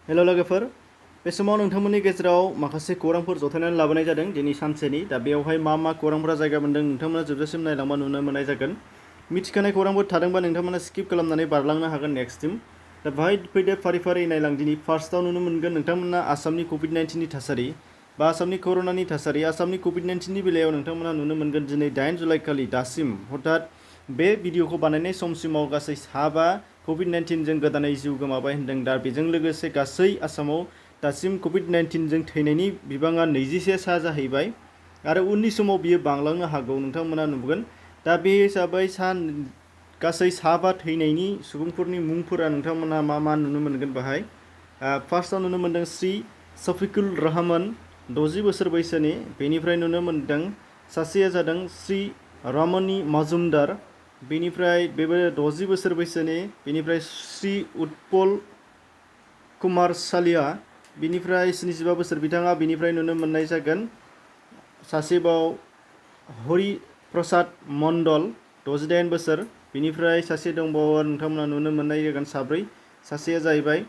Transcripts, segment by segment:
हेल' लोगोफोर, बे समाव नोंथांमोननि गेजेराव माखासे खौरांफोर जथायनानै लाबोनाय जादों दिनै सानसेनि। दा बेवहाय मा खौरांफोरा जायगा मोन्दों नोंथांमोना जोबजासिम नायलांबा नुनो मोननाय जागोन। मिथिखानाय खौरांफोर थादोंबा नोंथांमोना स्किप खालामनानै बारलांनो हागोन नेक्स्टसिम। दा बाहाय फैदो फारि फारि नायलां। दिनै फार्स्टआव नुनो मोनगोन नोंथांमोना आसामनि कभिड-19नि थासारि बा आसामनि कर'नानि थासारि। आसामनि कभिड-19नि बेलायाव नोंथांमोना नुनो मोनगोन दिनै 8 जुलाइ खालि दासिम हथात बे भिडिअखौ बानायनाय समसिमाव गासै 7 कभिड-19जों गोदानै जिउ गोमाबाय होनदों। दा बेजों लोगोसे गासै आसामाव दासिम कभिड-19जों थैनायनि बिबाङा 21 जाहैबाय आरो उननि समाव बियो बांलांनो हागौ नोंथांमोना नुगोन। दा बे हिसाबै गासै 7 थैनायनि सुबुंफोरनि मुंफोरा नोंथांमोना मा नुनो मोनगोन बाहाय। फार्स्टआव नुनो मोनदों श्री शफिकुल रहमान 60 बोसोर बैसोनि। बेनिफ्राय नुनो मोनदों सासेया जादों श्री रमनी मजुमदार, बेनिफ्राय बेबो 60 बोसोर बैसोनि। बेनिफ्राय श्री उत्पल कुमार सालिया, बिनिफ्राय 75 बोसोर बिथाङा। बिनिफ्राय नुनो मोननाय जागोन सासेबाव हरि प्रसाद मण्डल 68 बोसोर। बिनिफ्राय सासे दंबावो नोंथांमोना नुनो मोननाय जागोन साब्रै। सासेया जाहैबाय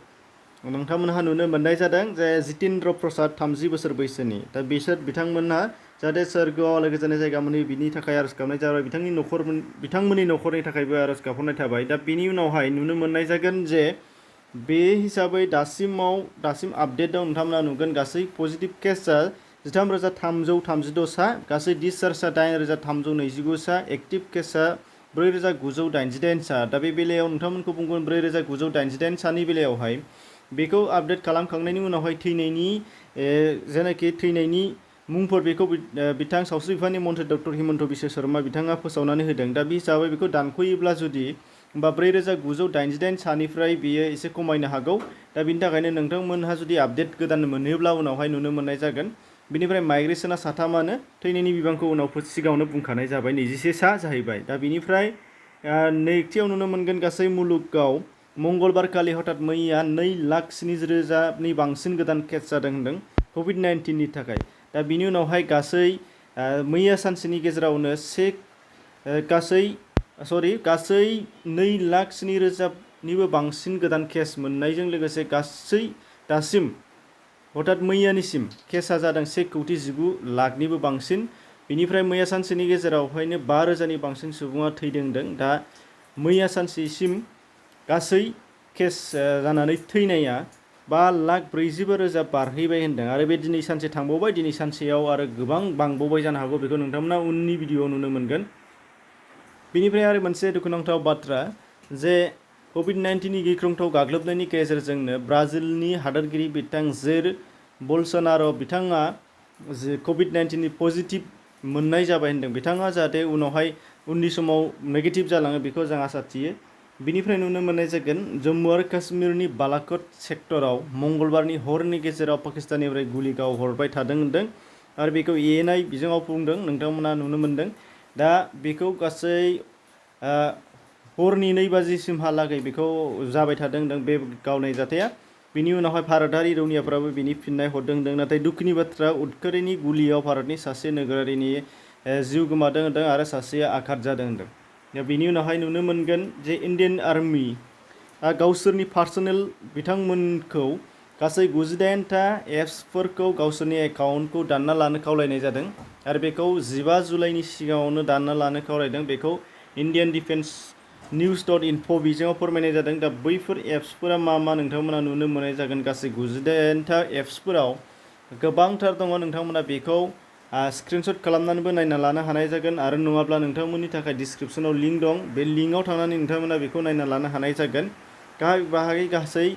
नोंथांमोनहा नुनो मोननाय जादों जे जितेन्द्र प्रसाद 30 बोसोर बैसोनि। दा बिथांमोनहा जाहाथे सोरगोआव आलो गोजोनै जायगा मोनो बिनि थाखाय आरज गाबनाय जाबाय। बिथांमोननि न'खरनि थाखायबो आरज गाबहरनाय थाबाय। दा बेनि उनावहाय नुनो मोननाय जागोन जे बे हिसाबै दासिम आपडेट दं। नोंथांमोना नुगोन गासै पजिटिभ केसआ 13,336 सा, गासै डिसचार्जआ 8,329 सा, एक्टिभ केसआ 4,988 सा। दा बे बेलायाव नोंथांमोनखौ बुंगोन 4,988 सानि बेलायावहाय बेखौ आपडेट खालामखांनायनि उनावहाय थैनायनि जेनाखि थैनायनि मुंफोर बेखौ बिथां सावस्रि बिफाननि मन्थ्रि डक्टर हिमन्त बिश्व शर्मा बिथाङा फोसावनानै होदों। दा बे हिसाबै बेखौ दानख'योब्ला जुदि 4,988 सानिफ्राय बेयो एसे खमायनो हागौ। दा बिनि थाखायनो नोंथांमोनहा जुदि आपडेट गोदान मोनोब्ला उनावहाय नुनो मोननाय जागोन। बिनिफ्राय माइग्रेसना 3 थैनायनि बिबांखौ उनाव सिगाङावनो बुंखानाय जाबाय 21 सा जाहैबाय। दा बिनिफ्राय नैथियाव नुनो मोनगोन गासै मुलुगाव मंगलबार खालि हथात मैया 2,70,000नि बांसिन गोदान केस जादों होनदों कभिड-19नि थाखाय। दा बिनि उनावहाय गासै मैया सानसेनि गेजेरावनो गासै 2,07,000निबो बांसिन गोदान केस मोननायजों लोगोसे गासै दासिम हथात मैयानिसिम केसआ जादों 1,19,00,000निबो बांसिन। बिनिफ्राय मैया सानसेनि गेजेरावहायनो 5,000नि बांसिन सुबुङा थैदों होनदों। दा मैया सानसेसिम गासै केस जानानै थैनाया 5,45,000 बारहैबाय होनदों। आरो बे दिनै सानसे थांबावबाय, दिनै सानसेयाव आरो गोबां बांबावबाय जानो हागौ। बेखौ नोंथांमोना उननि भिडिअआव नुनो मोनगोन। बिनिफ्राय आरो मोनसे दुखुनांथाव बाथ्रा जे कभिड-19नि गिख्रंथाव गाग्लोबनायनि गेजेरजोंनो ब्राजिलनि हादोरगिरि बिथां जेइर बोल्सोनार' बिथाङा कभिड-19नि पजिटिभ मोननाय जाबाय होनदों। बिथाङा जाहाथे उननि समाव नेगेटिभ जालाङो बेखौ जों आसा थियो। बिनिफ्राय नुनो मोननाय जागोन जम्मु आरो काश्मीरनि बालाकट सेक्टराव मंगलबारनि हरनि गेजेराव पाकिस्ताननिफ्राय गुलि गावहरबाय थादों होनदों आरो बेखौ ANI बिजोङाव बुंदों। नोंथांमोना नुनो मोनदों। दा बेखौ गासै हरनि 2 बाजिसिमहालागै बेखौ जाबाय थादों होनदों बे गावनाय जाथाया। बिनि उनावहाय भारतारि रौनियाफ्राबो बिनि फिननाय हरदों होनदों। नाथाय दुखुनि बाथ्रा उदखारिनि गुलियाव भारतनि सासे नोगोरारिनि जिउ गोमादों होनदों आरो सासेया आघात जादों होनदों। दा बिनि उनावहाय नुनो मोनगोन जे इण्डियान आर्मि गावसोरनि पार्सनेल बिथांमोनखौ गासै 98टा एप्सफोरखौ गावसोरनि एकाउन्टखौ दानना लानो खावलायनाय जादों आरो बेखौ 15 जुलाइनि सिगाङावनो दानना लानो खावलायदों। बेखौ इण्डियान डिफेन्स निउज.info बिजोङाव फोरमायनाय जादों। दा बैफोर एप्सफोरा मा नोंथांमोना नुनो मोननाय जागोन। गासै 98टा एप्सफोराव गोबांथार दङ। नोंथांमोना बेखौ स्क्रिनशट खालामनानैबो नायना लानो हानाय जागोन आरो नङाब्ला नोंथांमोननि थाखाय डिसक्रिपसनाव लिंक दं। बे लिंकआव थांनानै नोंथांमोना बेखौ नायना लानो हानाय जागोन। गासै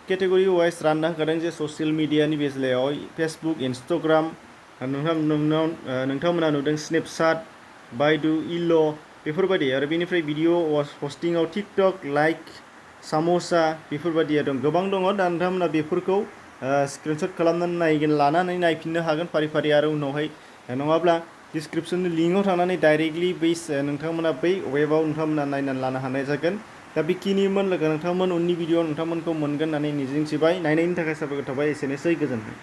केटेगरि वाइज रानना होखादों जे ससियेल मिडियानि बेलायाव फेसबुक, इन्स्टाग्राम, नोंथांमोना नुदों स्नेपचाट, बाइडु, इल' बेफोरबायदि आरो बेनिफ्राय भिडिअ हस्टिंआव टिकटक, लाइक, साम'सा बेफोरबायदिया दं। गोबां दङ। दा नोंथांमोना बेफोरखौ स्क्रिनशट खालामनानै लानानै नायफिननो हागोन फारि फारि आरो उनावहाय नङाब्ला डिसक्रिपसननि लिंकआव थांनानै डाइरेक्टलि नोंथांमोना बै वेबआव नोंथांमोना नायनानै लानो हानाय जागोन। दा बेखिनिमोन लोगो नोंथांमोन उननि भिडिअ नोंथांमोनखौ मोनगोन होननानै मिजिंथिबाय। नायनायनि थाखाय साबायखर थाबाय। एसेनोसै, गोजोन्थों।